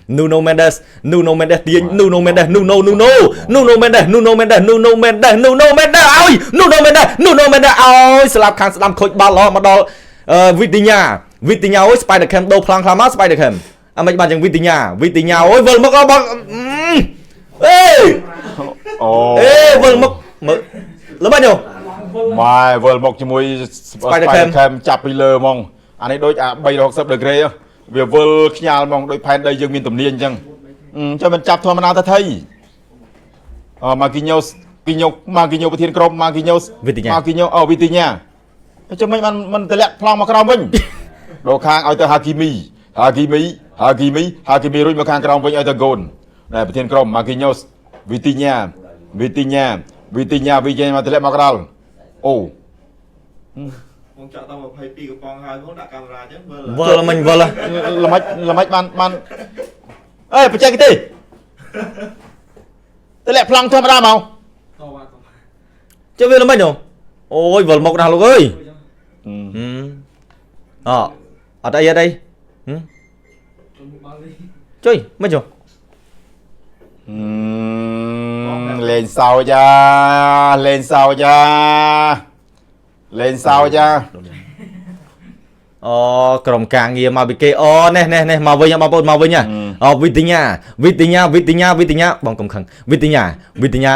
Nuno Mendes Nuno Mendes ទាញ Nuno Mendes Nuno Nuno Nuno Mendes Nuno Mendes Nuno Mendes Nuno Mendes ឲ្យ Nuno Mendes Nuno Mendes ឲ្យស្លាប់ខាងស្ដាំខូចបាល់មកដល់វីទីញ៉ាវីទីញ៉ាអូយ Spider Cam ដូរប្លង់ខ្លះមក Spider Cam អាមិនបានចឹងវីទីញ៉ាវីទីញ៉ាអូយវិលមកបងអេ អូ អេវិលមកមើលល្មិចយោ ម៉ែវិលមកជាមួយ Spider Cam Cam ចាប់ពីលើហ្មងអានេះដូចអា360 degree វាវិលខ្ញាល់ហ្មងដូចផែនដីយើងមានទំនាញអញ្ចឹងចាំមិនចាប់ធម្មតាទៅថៃអម៉ាគីញ៉ូសគីញ៉ូម៉ាគីញ៉ូប្រធានក្រុមម៉ាគីញ៉ូសម៉ាគីញ៉ូអូវីទីញ៉ាចាំមិនបានមិនតម្លាក់ប្លង់មកក្រោមវិញដល់ខាងឲ្យទៅហាគីមីហាគីមីហាគីមីហាគីមីរួចមកខាងក្រោមវិញឲ្យទៅហ្គូនណែប្រធានក្រុមម៉ាគីញ៉ូសវីទីញ៉ាវីទីញ៉ាវីទីញ៉ាវីទីញ៉ាមកតម្លាក់មកក្រោមអូ បងចាក់ដល់22កំប៉ុងហើយបងដាក់កាមេរ៉ាអញ្ចឹងមើល វិលមិញវិល ល្មិចល្មិចបានបានអេបច្ចេកទេសតម្លាក់ប្លង់ធម្មតាមក តបាទត ចុះវាល្មិចនោះអូយវិលមកណាស់លោកអើយអអត់អីអត់អី បាល់នេះ ជួយមិនចុះ លេងសើចអាលេងសើចអាលេងសើចអា អូក្រុមការងារមកពីគេអូនេះនេះនេះមកវិញបងប្អូនមកវិញអូវីទីញ៉ាវីទីញ៉ាវីទីញ៉ាវីទីញ៉ាបងកុំខឹងវីទីញ៉ាវីទីញ៉ា